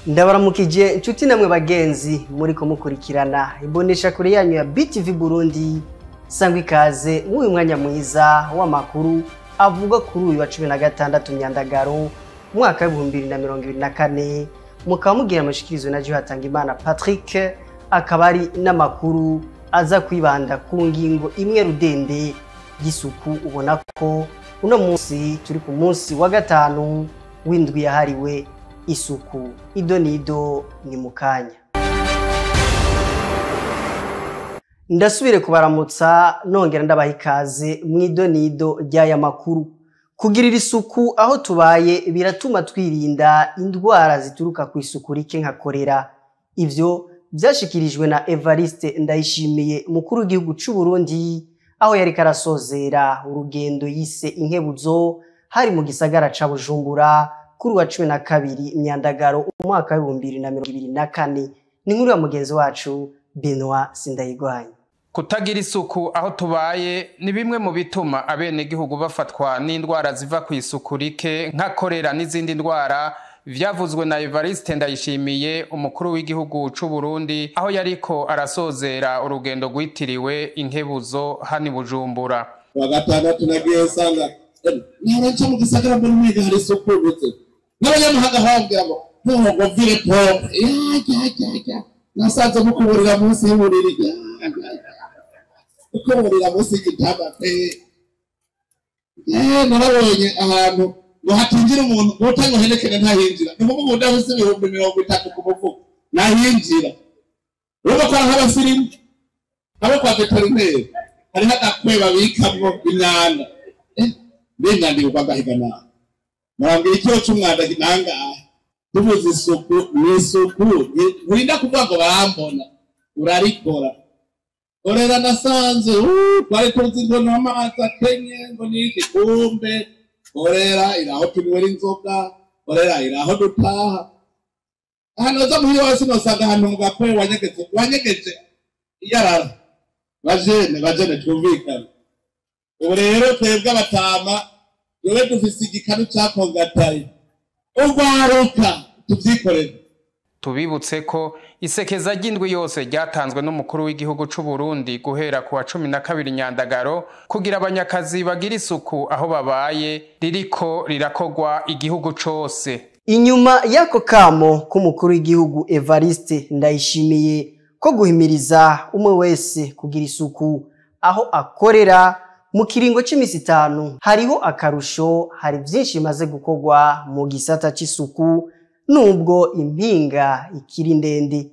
Ndabaramukije inshuti namwe bagenzi muri kumukurikirana imbonesha kure yanyu ya BTV Burundi, sangwa ikaze mw'uyu mwanya mwiza w'amakuru avuga kuri uyu wa 16 Myandagaro umwaka wa 2024, mukaba mugira amashikirizwe na Hatangimana Patrick, akaba ari n'amakuru aza kwibanda ku ngingo imwe rudende y'isuku. Ubona ko uno munsi turi ku munsi wa gatanu w'indwi yahariwe isuku. Ido nido ni mukanya. Ndasubire kubaramutsa nongera ndabaha ikaze mw'ido nido ry'aya makuru. Kugirira isuku aho tubaye biratuma twirinda indwara zituruka ku isuku rike nka korera. Ivyo vyashikirijwe na Evariste Ndayishimiye, mukuru w'igihugu c'u Burundi, aho yari karasozera urugendo yise inkebuzo hari mu gisagara ca Bujumbura kuri wa 12 Myandagaro umwaka wa 2024. Ni nkuru ya mugenzi wacu Benoit Sindayigwanya. Kutagira isuku aho tubaye ni bimwe mu bituma abenegihugu bafatwa n'indwara ziva ku isuku rike nka korera n'izindi ndwara. Vyavuzwe na Evariste Ndayishimiye, umukuru w'igihugu c'u Burundi, aho yariko arasozera urugendo rwitiriwe inkebuzo hani Bujumbura. Wa gatandatu nagiye nsanga naraca mu gisagara mbona umenga hari isuku gute, n'abanyamahanga bambwira ngo ngo mvire pompe ya nasanze mukuburira munsi y'uburiri, ukuburira munsi y'igitanda pe. Narabonye ahantu ngo hatinjira umuntu utanga henekene ntahinjira, ni nko udafise 30,000 ku mufuko ntahinjira. Urumva ko ari abasirimu abo kwa veterineri hariho agakwe babikamwo imyanda, b'imyanda igurwa agahigana. Murambwira ikiro c'umwanda nangahe? Tuvuze isuku ni isuku, nturinda kuvuga ngo barambona, urarikora. Korera nasanze twari tuzi ngo n'amazi akenye ngo ni igikombe. Korera iraho tunywera inzoga, korera iraho dutaha. Hano za muhira wose nosanga ahantu mu gakwe wanyegeje iyarara. Bajene twumvikane. Ubu rero twebwe abatama wewe dufise igikanu cakongataye, urwaruka tuvyikorere. Tubibutse ko isekeza ry'indwi yose ryatanzwe n'umukuru w'igihugu c'u Burundi guhera ku wa 12 Nyandagaro kugira abanyakazi bagira isuku aho babaye ririko rirakogwa igihugu cose. Inyuma y'ako kamo k'umukuru w'igihugu Evariste Ndayishimiye ko guhimiriza umwe wese kugira isuku aho akorera mu kiringo c'imisi 5, hariho akarusho, hari vyinshi bimaze gukorwa mu gisata c'isuku nubwo impinga ikiri ndende.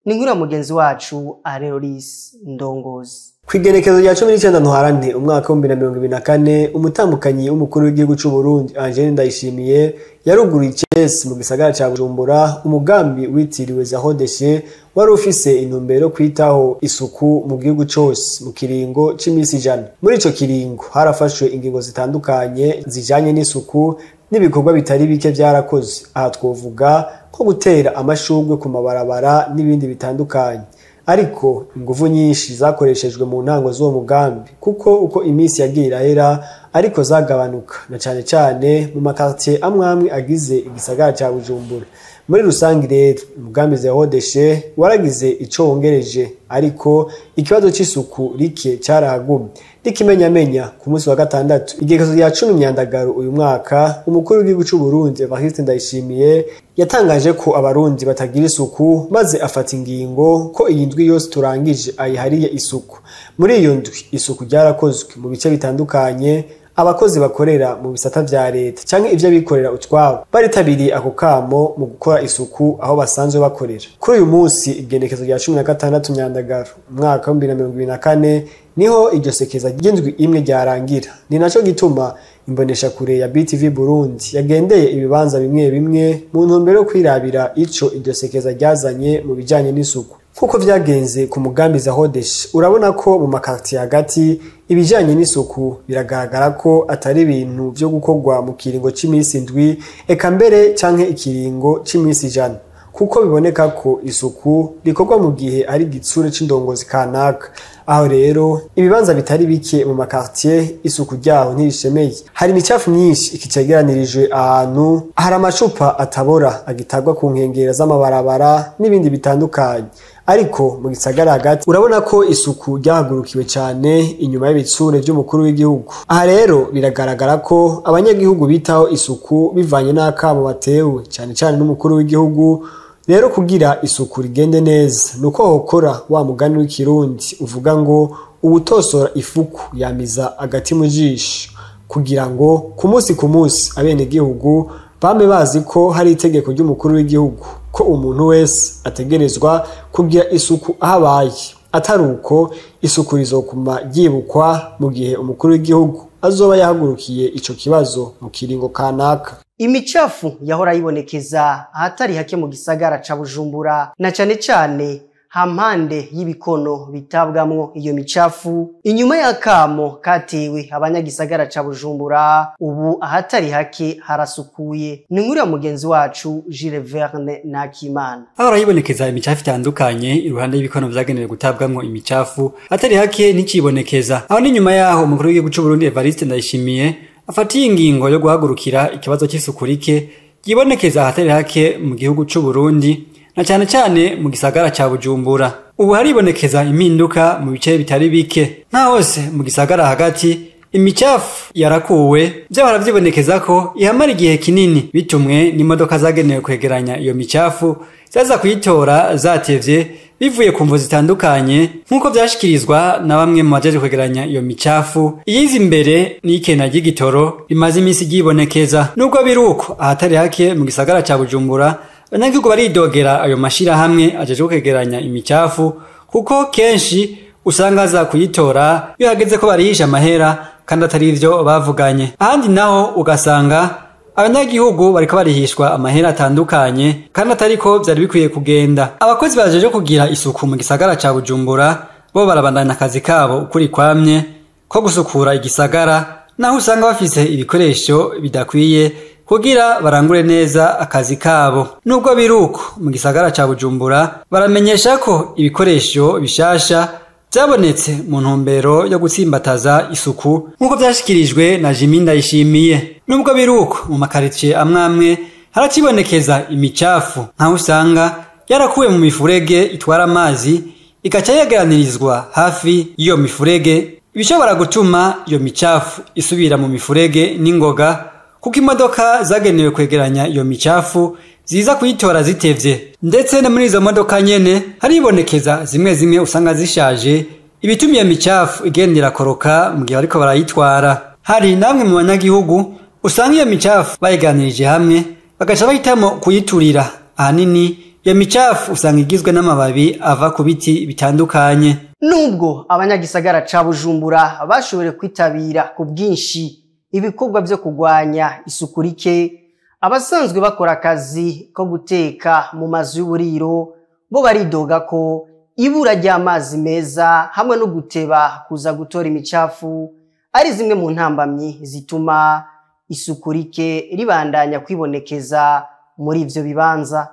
Ni nkuru ya mugenzi wacu Areolis Ndongozi. Kw'igenekezo rya 19 Ntwarante umwaka wa 2024, umutambukanyi w'umukuru w'igihugu c'u Burundi Angèle Ndayishimiye yaruguruye icese mu gisagara ca Bujumbura umugambi witiriwe Zéro Déchet wari ufise intumbero kwitaho isuku mu gihugu cose mu kiringo c'imisi 100. Muri ico kiringo harafashwe ingingo zitandukanye zijanye n'isuku n'ibikorwa bitari bike vyarakoze. Aha twovuga nko gutera amashurwe ku mabarabara n'ibindi bitandukanye. Ariko inguvu nyinshi zakoreshejwe mu ntango z'uwo mugambi, kuko uko iminsi yagiye irahera ariko zagabanuka, na cane cane mu makartier amwe amwe agize igisagara ca Bujumbura. Muri rusangi rero umugambi Zéro Déchet waragize ico wongereje, ariko ikibazo c'isuku rike carahagumye. N'ikimenyamenya ku munsi wa gatandatu igekezo rya 10 Myandagaro uyu mwaka, umukuru w'igihugu c'u Burundi Evariste Ndayishimiye yatangaje ko abarundi batagira isuku, maze afata ingingo ko iyi ndwi yose turangije ayihariye isuku. Muri iyo ndwi isuku ryarakozwe mu bice bitandukanye, abakozi bakorera mu bisata vya leta canke ivyo bikorera utwabo baritabiriye ako kamo mu gukora isuku aho basanzwe bakorera. Kuri uyu munsi igenekezo rya 16 Myandagaro umwaka wa 2024 niho iryo sekeza ry'indwi imwe ryarangira. Ni naco gituma imbonesha kure ya BTV Burundi yagendeye ibibanza bimwe bimwe mu ntumbero yo kwirabira ico iryo sekeza ryazanye mu bijanye n'isuku. Kuko vyagenze ku mugambi Zéro Déchet, urabona ko mu makartier hagati ibijanye n'isuku biragaragara ko atari ibintu vyo gukorwa mu kiringo c'imisi 7 eka mbere canke ikiringo c'imisi 100, kuko biboneka ko isuku rikorwa mu gihe ari igitsure c'indongozi kanaka. Aho rero ibibanza bitari bike mu makartier isuku ryaho ntirishemeye, hari imicafu myinshi ikicegeranirijwe ahantu, hari amacupa atabora agitarwa ku nkengera z'amabarabara n'ibindi bitandukanye. Ariko mu gisagara hagati urabona ko isuku ryahagurukiwe cyane inyuma y'ibitsure by'umukuru w'igihugu. Aha rero biragaragara ko abanyagihugu bitaho isuku bivanye n'akamo batewe cyane cyane n'umukuru w'igihugu. Rero kugira isuku rigende neza nuko hokora wa mugani w'ikirundi uvuga ngo uwutosora ifuku yamiza agati mu jisho, kugira ngo ku munsi ku munsi abenegihugu bame bazi ko hari itegeko ry'umukuru w'igihugu ko umuntu wese ategerezwa kugira isuku aho abaye, atari uko isuku rizokuma ryibukwa mu gihe umukuru w'igihugu azoba yahagurukiye ico kibazo mu kiringo kanaka. Imicafu yahora yibonekeza ahatari hake mu gisagara ca Bujumbura na cane cane hampande y'ibikono bitabwamwo iyo micafu, inyuma y'akamo katewe abanyagisagara ca Bujumbura, ubu ahatari hake harasukuye. Ni inkuru ya mugenzi wacu Jules Verne Nakimana. Ahora yibonekeza imicafu itandukanye iruhande y'ibikono vyagenewe gutabwamwo imicafu, atari hake nticibonekeza. Aho ni nyuma yaho umukuru w'igihugu c'u Burundi Evariste Ndayishimiye afatiye ingingo yo guhagurukira ikibazo c'isuku rike ryibonekeza ahatari hake mu gihugu c'u Burundi na cyane cyane mu gisagara ca Bujumbura. Ubu haribonekeza impinduka mu bice bitari bike, nka hose mu gisagara hagati imicafu yarakuwe, vyahora vyibonekeza ko ihamara igihe kinini bitumwe n'imodoka zagenewe kwegeranya iyo micafu zaza kuyitora zatevye bivuye ku mvo zitandukanye, nk'uko vyashikirizwa na bamwe mu bajeje kwegeranya iyo micafu. Iyiza imbere n'ikena ry'igitoro rimaze imisi ryibonekeza. Nubwo biruko ahatari hake mu gisagara ca Bujumbura abanyagihugu baridogera ayo mashirahamwe ajeje kwegeranya imicafu, kuko kenshi usanga aza kuyitora iyo hageze ko barihisha amahera kandi atari ivyo bavuganye. Ahandi naho ugasanga abanyagihugu bariko barihishwa amahera atandukanye kandi atariko vyari bikwiye kugenda. Abakozi bajeje kugira isuku mu gisagara ca Bujumbura bo barabandanya akazi kabo ukuri kwamye ko gusukura igisagara, naho usanga bafise ibikoresho bidakwiye kugira barangure neza akazi kabo. Nubwo biruko mu gisagara ca Bujumbura baramenyesha ko ibikoresho bishasha byabonetse mu ntumbero yo gutsimbataza isuku, nk'uko vyashikirijwe na Jimmy Ndayishimiye. Nubwo biruko mu makaritsiye amwamwe haracibonekeza imicafu, nkaho usanga yarakuwe mu mifurege itwara amazi igaca yegeranirizwa hafi y'iyo mifurege, ibishobora gutuma iyo micafu isubira mu mifurege n'ingoga, kuko imodoka zagenewe kwegeranya iyo micafu ziza kuyitora zitevye. Ndetse no muri izo modoka nyene haribonekeza zimwe zimwe usanga zishaje, ibituma iyo micafu igenda irakoroka mu gihe bariko barayitwara. Hari namwe mu banyagihugu usanga iyo micafu bayiganirije hamwe bagaca bahitamo kuyiturira. Ahanini iyo micafu usanga igizwe n'amababi ava ku biti bitandukanye. Nubwo abanyagisagara ca Bujumbura bashoboye kwitabira ku bwinshi ibikorwa vyo kugwanya isuku rike, abasanzwe bakora akazi ko guteka mu mazu y'uburiro bo baridoga ko ibura ry'amazi meza hamwe no guteba kuza gutora imicafu ari zimwe mu ntambamyi zituma isuku rike ribandanya kwibonekeza muri ivyo bibanza.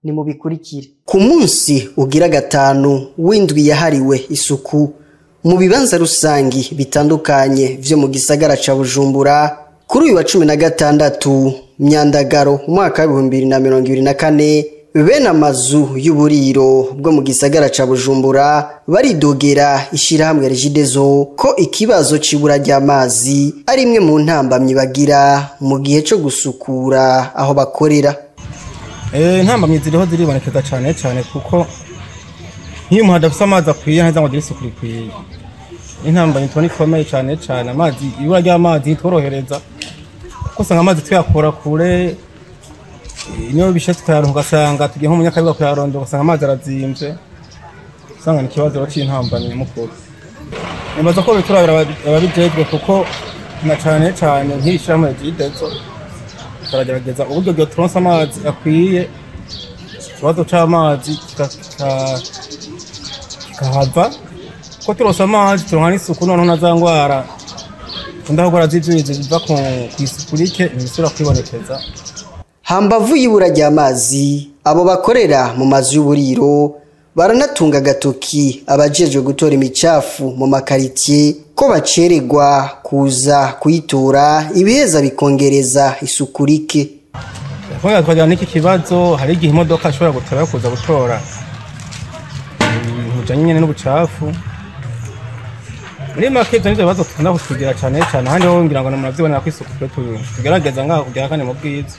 Ni mu bikurikire. Ku munsi ugira gatanu w'indwi yahariwe isuku mu bibanza rusangi bitandukanye vyo mu gisagara ca Bujumbura, kuri uyu wa 16 Myandagaro umwaka wa 2024, bene amazu y'uburiro bwo mu gisagara ca Bujumbura baridogera ishirahamwe Regideso ko ikibazo c'ibura ry'amazi ari imwe mu ntambamyi bagira mu gihe co gusukura aho bakorera. Intambamyi ziriho ziribonekeza cane cane, kuko nk'iyo umuntu adafise amazi akwiye ntaheza ngo agire isuku rikwiye. Intambamyi tubona ikomeye cane cane, amazi, ibura ry'amazi ntitworohereza, kuko usanga amazi tuyakura kure, niyo bishe tukayaronka ugasanga tugiye nko mu Nyakabiga kuyarondera ugasanga amazi arazimvye, usanga ni ikibazo c'intambamyi mukuru. Nibaza ko biturabira ababijejwe, kuko na cane cane nk'iri shirahamwe Regideso turagerageza uburyo bwo turonse amazi akwiye, ikibazo c'amazi kikahava, ko turonse amazi turonka n'isuku, noneho na za ngwara dukunda kurwara z'ivyuzi ziva kw'isuku rike ntibisubira kwibonekeza. Hambavu y'ibura ry'amazi Abo bakorera mu mazu y'uburiro baranatunga agatoki abajejwe gutora imicafu mu makaritiye ko bacererwa kuza kuyitora, ibiheza bikongereza isuku rike. Twongera tukagira n'iki kibazo, hari igihe imodoka ishobora guteba kuza gutora ibintu bijanye nyene n'ubucafu. Muri make ivyo nivyo bibazo dukunda kutugira cane cane, ahandi ho ngira ngo muravyibonera ko isuku twe tugerageza ngaho kugira kandi mu bwiza.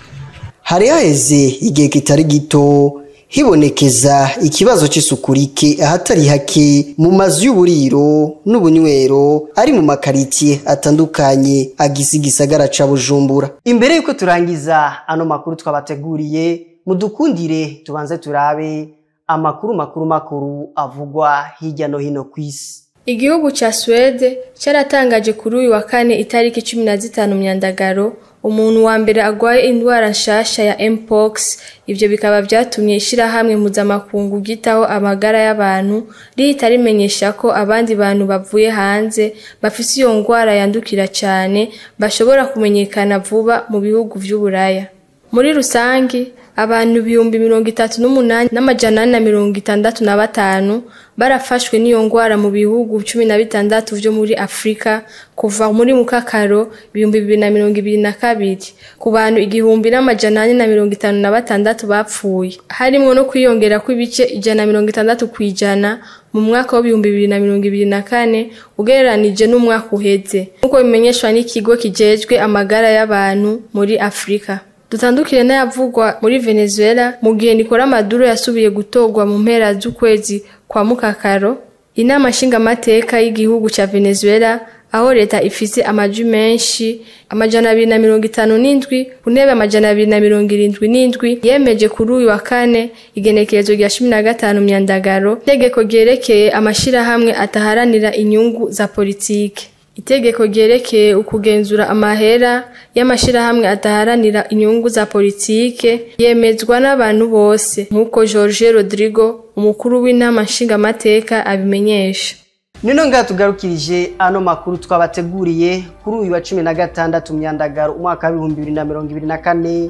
Hari haheze igihe kitari gito hibonekeza ikibazo c'isuku rike ahatari hake mu mazu y'uburiro n'ubunywero ari mu makaritiye atandukanye agize igisagara ca Bujumbura. Imbere yuko turangiza ano makuru twabateguriye, mudukundire tubanze turabe amakuru makuru makuru avugwa hirya no hino kw'isi. Igihugu ca Suwede caratangaje kuri uyu wa kane itariki 15 Myandagaro umuntu wa mbere agwaye indwara nshasha ya Mpox. Ivyo bikaba vyatumye ishirahamwe mpuzamakungu ryitaho amagara y'abantu rihita rimenyesha ko abandi bantu bavuye hanze bafise iyo ngwara yandukira cane bashobora kumenyekana vuba mu bihugu vy'Uburaya. Muri rusangi abantu 38,465 barafashwe n'iyo ngwara mu bihugu 16 vyo muri Afrika kuva muri Mukakaro 2022, ku bantu 1456 bapfuye, harimwo no kwiyongera kw'ibice 160% mu mwaka wa 2024 ugereranije n'umwaka uheze, nk'uko bimenyeshwa n'ikigo kijejwe amagara y'abantu muri Afrika. Dutandukire n'ayavugwa muri Venezuela mu gihe Nicolas Maduro yasubiye gutorwa mu mpera z'ukwezi kwa Mukakaro. Inama nshingamateka y'igihugu ca Venezuela, aho leta ifise amajwi menshi 257 ku ntebe 277, yemeje kuri uyu wa kane igenekerezo rya 15 Myandagaro itegeko ryerekeye amashirahamwe ataharanira inyungu za politike. Itegeko ryerekeye ukugenzura amahera y'amashirahamwe adaharanira inyungu za politike yemezwa n'abantu bose, nk'uko Jorge Rodrigo, umukuru w'inama nshingamateka, abimenyesha. Nino ngaha tugarukirije ano makuru twabateguriye kuri uyu wa 16 Myandagaro umwaka wa 2024.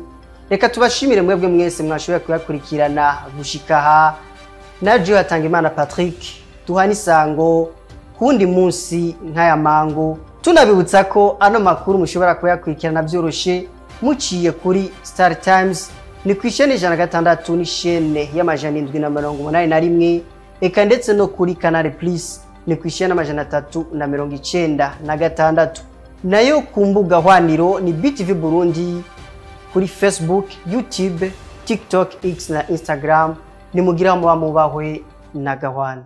Reka tubashimire mwebwe mwese mwashoboye kuyakurikirana gushika aha. Naje Hatangimana Patrick, duhana isango kundi munsi nk'aya mango. Tunabibutsa ko ano makuru mushobora kuyakurikirana byoroshe muciye kuri Star Times, ni ku ishene 106 n'ishene ya 781, eka ndetse no kuri Canal Plus ni ku ishene 396, nayo ku mbuga hwaniro ni BTV Burundi kuri Facebook, YouTube, TikTok, X na Instagram. Nimugira muba mubahwe na gahwana.